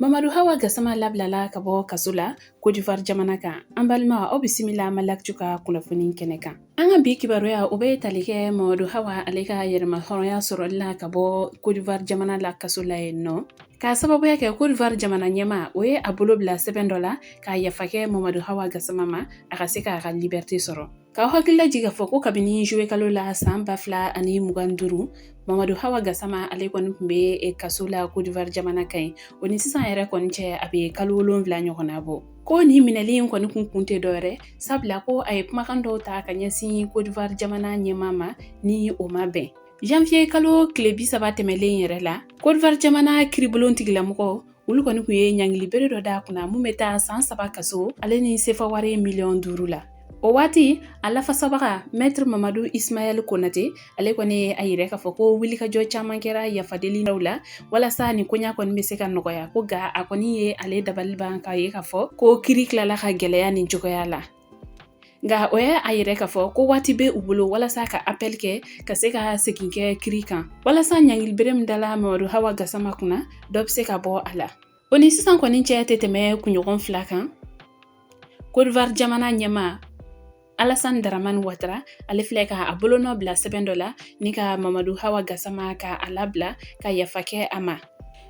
Mamadu Hawa Gasama labilala ka bɔ kaso la Côte d'Ivoire jamana kan. An balima, aw bisimila Maliactu ka kunnafoni kɛnɛ kan. An ka bi kibaruya, o bɛ tali kɛ Mamadu Hawa ale ka yɛrɛma hɔrɔnya sɔrɔli la ka bɔ Côte d'Ivoire jamana la kaso la yen nɔ, k'a sababuya kɛ Côte d'Ivoire jamana ɲɛmaa, o ye a bolo bila sɛbɛn dɔ la k'a yafa kɛ Mamadu Hawa Gasama ma, a ka se k'a ka liberté sɔrɔ. K'aw hakili lajigin k'a fɔ ko kabini juillet kalo la san 2025, Mamadu Hawa Gasama ale kɔni tun bɛ kaso la Côte d'Ivoire jamana kan yen. O ni sisan yɛrɛ kɔni cɛ, a bɛ kalo 7 ɲɔgɔnna bɔ. Ko nin minɛli in kɔni kun tɛ dɔwɛrɛ, sabula ko a ye kumakan dɔw ta ka ɲɛsin Côte d'Ivoire jamana ɲɛmaa ma ni o ma bɛn. Janvier kalo tile 30 tɛmɛlen yɛrɛ la, Côte d'Ivoire jamana kiribulon tigilamɔgɔ olu kɔni tun ye ɲangili bere dɔ d'a kunna mun bɛ taa san 3 kaso ale ni sefa wari miliyɔn 5 la. O waati, a lafasabaga, Maître Mamadu Ismaël Konate, ale kɔni ye a yira k'a fɔ ko wulikajɔ caman kɛra yafadeli la walasa nin koɲa kɔni bɛ se ka nɔgɔya. Ko nka a kɔni ye ale dabali ban k'a ye k'a fɔ ko kiri tilala ka gɛlɛya nin cogoya la. Nka o ye a yira k'a fɔ ko waati bɛ u bolo walasa ka appel kɛ, ka se ka segin kɛ kiri kan, walasa ɲangili bere min dala Mamadu Hawa Gasama kunna, dɔ bɛ se ka bɔ a la. O ni sisan kɔni cɛ tɛ tɛmɛ kunɲɔgɔn 2 kan, Côte d'Ivoire jamana ɲɛmaa Alassane Dramane Ouattara ale filɛ ka a bolonɔ bila sɛbɛn dɔ la ni ka Mamadu Hawa Gasama ka a labila, ka yafa kɛ a ma.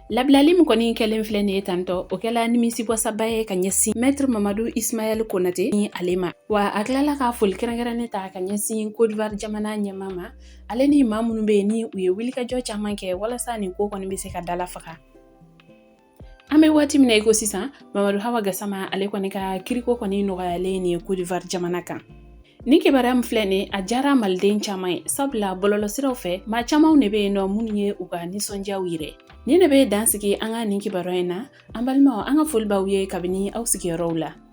Labilali min kɔni kɛlen filɛ nin ye tantɔ, o kɛla nimisiwasaba ye ka ɲɛsin Maître Mamadu Ismaël Konate ni ale ma. Wa a tilala ka foli kɛrɛnkɛrɛnnen ta ka ɲɛsin Côte d'Ivoire jamana ɲɛmaa ma, ale ni maa minnu bɛ yen ni u ye wulikajɔ caman kɛ walasa nin ko kɔni bɛ se ka dala faga. An bɛ waati min na i ko sisan, Mamadu Hawa Gasama ale kɔni ka kiriko kɔni nɔgɔyalen nin ye Côte d'Ivoire jamana kan. Nin kibaruya min filɛ nin, a diyara maliden caman ye, sabula bɔlɔlɔsiraw fɛ, maa camanw de bɛ yen nɔ minnu ye u ka nisɔndiyaw yira. Nin de bɛ dan sigi an ka nin kibaruya in na. An balimaw, an ka foli b'aw ye kabini aw sigiyɔrɔw la.